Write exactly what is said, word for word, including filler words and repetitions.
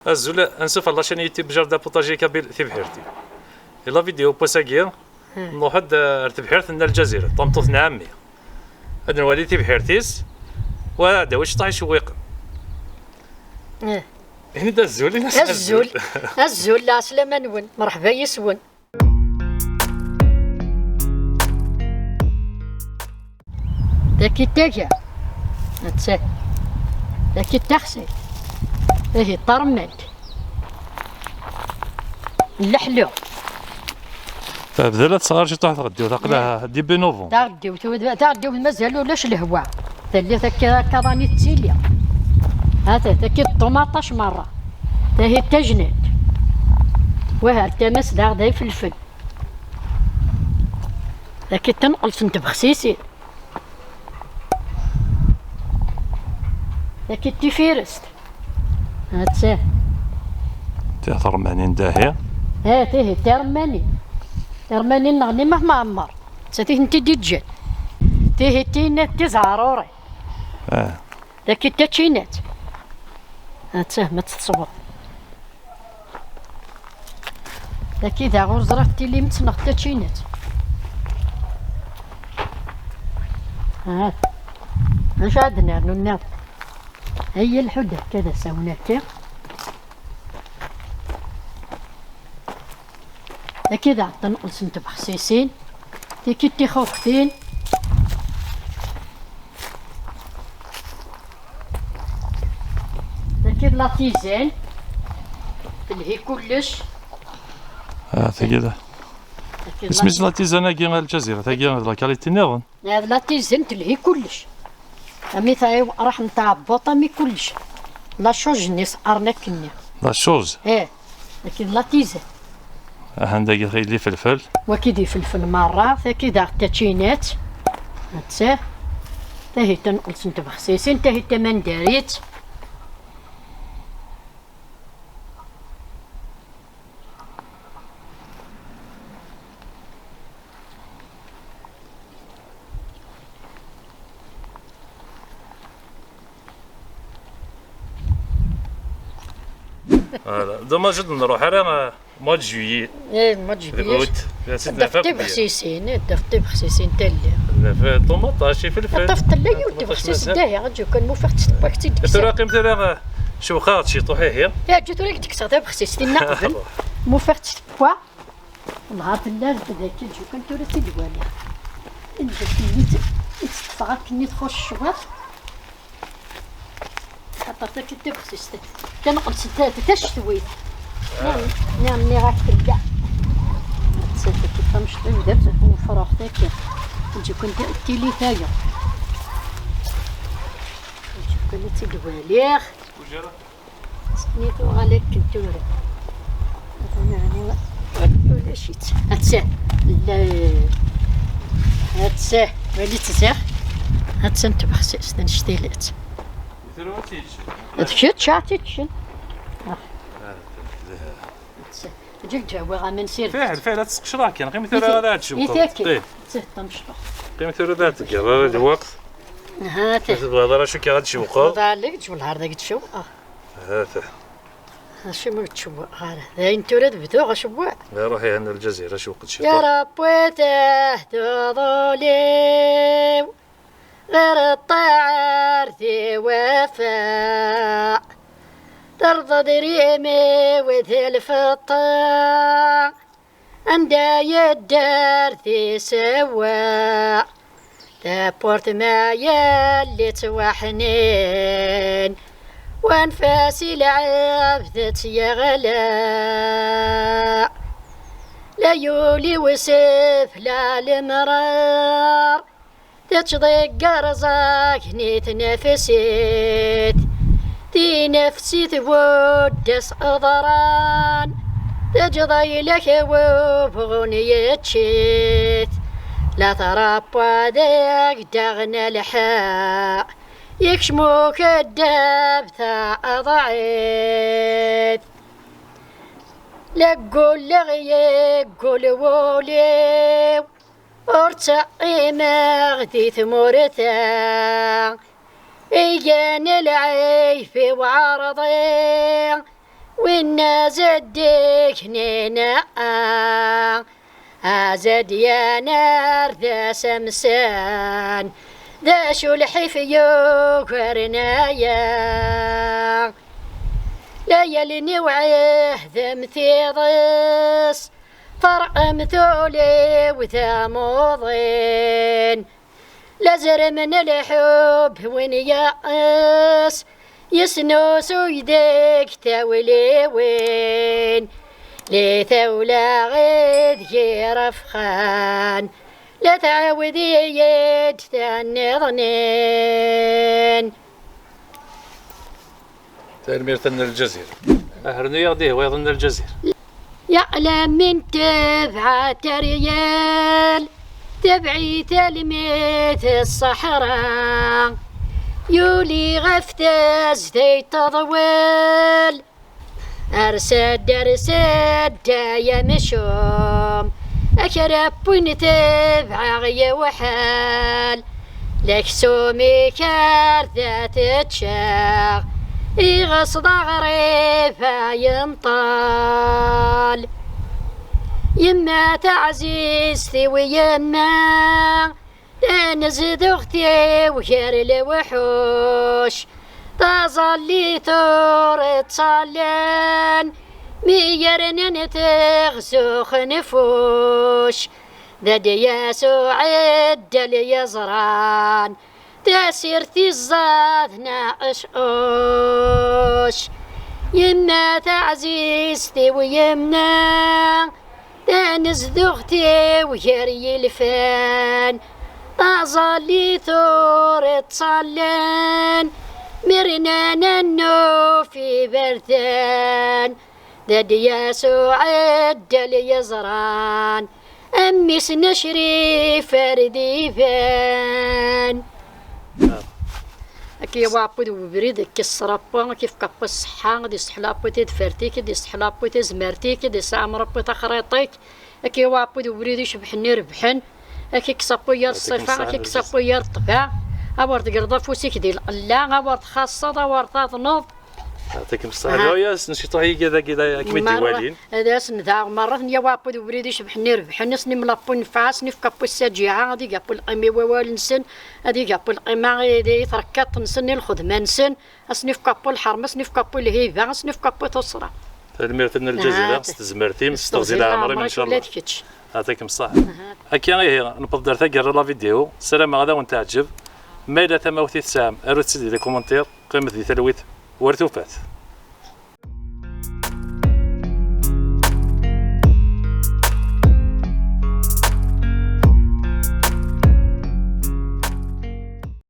Azul, ansuf ɣer la chaîne YouTube Jardin Potager Kabyle Tibḥirt-iw. Di la vidéo n wass-agi, nruḥ-d ar tebḥirt n Lezzayer, tameṭṭut n ɛemmi. Ad nwali tibḥirt-is, wa d awi ciṭuḥ icewwiqen. Eh. Ini-d azul, ini-as azul. Azul, azul, lɛeslama-nwen, merḥba yis-wen. Dagi d taga. Atta. Dagi d taxsayt. Ihi d tarmant. Leḥlu. Tebda la tesɣar ciṭuḥ tɣeddiwt, aql-aɣ début novembre. Taɣeddiwt, taɣeddiwt mazal ulac lehwa. Telliḍ akka, akka rani tettili. Hata, taki d ṭumaṭac merra. Tahi d tajnant. Wah, ar tama-s daɣ d ifelfel. Taki d tanqelt n tbexsisin. Taki d tifirest. Atta. Tihi d tiremmanin dahi. Eh, tihi d tiremmanin. Tiremmanin neɣni ma tmeɛmer. Atta tihi n-t-id-iǧǧan. Tihi d tinat tizeɛrurin. Eh. Taki d tačinat. Atta ma tt-tesweḍ. Dagi daɣ ur ẓriɣ d tilimt neɣ d tačinat. Ha. Acu ad nernu nniḍen? Ay lḥud akka d asawen akka. Dagi daɣ tanqelt n tbexsisin. Tiki d tixuxtin. Dagi d la tisane. Telhi kullec. Ah, tagi d... Dagi d la... Isem-is la tisane-agi a Lezzayer, tagi d la qualité nniḍen. Ah, d la tisane telhi kullec. Ami taɛi raḥ n tɛebbuṭ, ami kullec. La chose-nni s arnak-nni. La chose. Eh. Dagi d la tisane. Ahan dagi yella ifelfel. Wagi d ifelfel merra, tagi daɣ d tačinat. Atta. Tahi tanqelt n tbexsisin, tahi tamandarit. Voilà. Dommage ur d-nruḥ ara, euh, mois de juillet. Eh, mois de juillet. Août. Ad d-tafeḍ tibexsisin, ad d-tafeḍ tibexsisin talli. Ad d-tafeḍ ṭumaṭac, ifelfel. Ad tafeḍ tella yiwet tibexsist dahi, aǧu kan ma ufiɣ-tt tewwa-tt-id. Tura qqim tura, euh, cewqeɣ-d ciṭuḥ ihi. Aǧu tura i k-d-kkseɣ tabexsist-inna qbel. Ma ufiɣ-tt tewwa. Dɣa tella-d dagi, ǧukan tura tt-id-waliɣ. Ǧukan i tt-, i tt-ṭṭfeɣ akken i txuṣṣ cwiṭ. Xaṭer taki d tabexsist, tanqelt ta-, tacetwit. Niɣ-, niɣ-, nniɣ-ak tella. Atta taki tamecṭ-iw d ufrux taki. Ǧukan t-, tili tayeḍ. Ǧukan i tt-id-waliɣ. Sani tuɣal akken tura. Atan ɛni ulac-itt. Atta. La. Atta. Wali-tt ziɣ. Atta n tbexsist, annect-ilat. D kečč, a t-iččen. Ah. Atta. Ǧǧiɣ ǧawiɣ aman s ird. Fiḥel, fiḥel, ad tesqecreḍ kan. Qqim tura ad tcewwqeḍ. I taki. Qqim. Atta tamecṭuḥt. Qqim tura ad tgeḍ, ad lweqt. Ha-t. Ma tebɣiḍ ara cukkeɣ ad tcewwqeḍ. Ḍalek, ǧewwel har dagi tcewwqeḍ. Ha-t. Acimi ur ttcewwiqeɣ ara? D ayen tura ad bduɣ acewwiq. Iruḥ ihi a Lezzayer, acewwqet ciṭuḥ. Ya Ṛebbi, tehduḍ ul-iw, ɣer ṭṭaɛa ar tiwafa. Terḍeḍ imi-w d lfeṭṭa. Anda yedder tisewwa, tawwurt ma yelli ttwaḥnin, wanef-as i lɛebd tt-yeɣla. La yuli usefla lemrar, tettḍegger ẓagni tnefsit, tinefsit buddes ḍran, teǧḍ aylak wubɣun yeččit, la tṛabba deg daɣen lḥa, yekcem ukeddab taḍɛit. La gguleɣ yeggul wul-iw, ur ttɛimeɣ di tmurt-a, igan lɛib-iw ɛerḍi, Nna zeddig nina azad yanar d asamsan, d acu lḥif yugaren aya. Layalin-iw ɛihdem tiḍes, terqem tuli-w tamuḍin. Lazrem n lḥub win yeɛṣ, yesnusuy deg tawliwin. Li tawla ideg irefxan, la tɛawed-iyi-d tanniḍnin. Tanemmirt a Nna Lezzayer. Rnu-yaɣ-d ihi wayeḍ a Nna Lezzayer. Yeɛlam min tebɛa teryel, tebɛit almi d ṣṣeḥra. Yuli ɣef tezdayt teḍwel, ars-d, ars-d ay amcum, akrab win tebɛeɣ yewḥel. D aksum-ik ar da teččeɣ, iɣes d aɣrib ay yenṭel. Yemma taɛzizt-iw yemma, tanezduɣt-iw gar lewḥuc, taẓallit ur ttṣallan, mi yernan teɣzux n fuc. D ad yasuɛ ddal yeẓran, tasirt iẓẓad neɣ eccuc. Yemma taɛzizt-iw yemma, tanezduɣt-iw gar yilfan, taẓallit ur ttṣallan, mi rnan annuf iberdan. D ad yasuɛ ddal yeẓran, a mmi-s n Acrif ar d-iban. Ad k-yawi Ṛebbi d ubrid, ad k-isser Ṛebbi, ad k-ifk Ṛebbi ṣṣeḥḥa, ad iseḥḥel Ṛebbi tadfert-ik, ad iseḥḥel Ṛebbi tazmert-ik, ad isɛam Ṛebbi taxriṭ-ik, ad k-yawi Ṛebbi d ubrid icebḥen irebḥen, ad k-ikkes Ṛebbi yir ṣṣifa, ad k-ikkes Ṛebbi yir ṭṭbaɛ, a wer tegreḍ afus-ik di lqella, a wer txaṣṣeḍ, a wer taḍneḍ. Yeɛṭikem ṣṣeḥḥa. Aha. Dɛu-yas n ciṭuḥ yagi dagi da, ad kem-id-iwalin. Ad asen-daɣ merra ten-yawi Ṛebbi d ubrid icebḥen irebḥen, ad sen-imel Ṛebbi nnfeɛ, ad sen-ifk Ṛebbi ssaǧiɛa, ad ig Ṛebbi lqima i wawal-nsen, ad ig Ṛebbi lqima i, i trekkaṭ-nsen, i lxedma-nsen, ad sen-ifk Ṛebbi lḥerma, ad sen-ifk Ṛebbi lhiba, ad sen-ifk Ṛebbi tuṣra. Tanemmirt a Nna Lezzayer, aha, s tezmert-im, s teɣzi n leɛmer-im, ncallah. Ula d kečč. Yeɛṭikem ṣṣeḥḥa. Aha. Akka ihi, newweḍ-d ar taggara n la vidéo, ssarameɣ ad awen-teɛǧeb. Ma yella tamawt i tesɛam, arut-tt-id di les commentaires, qqimet di talwit, war tufat.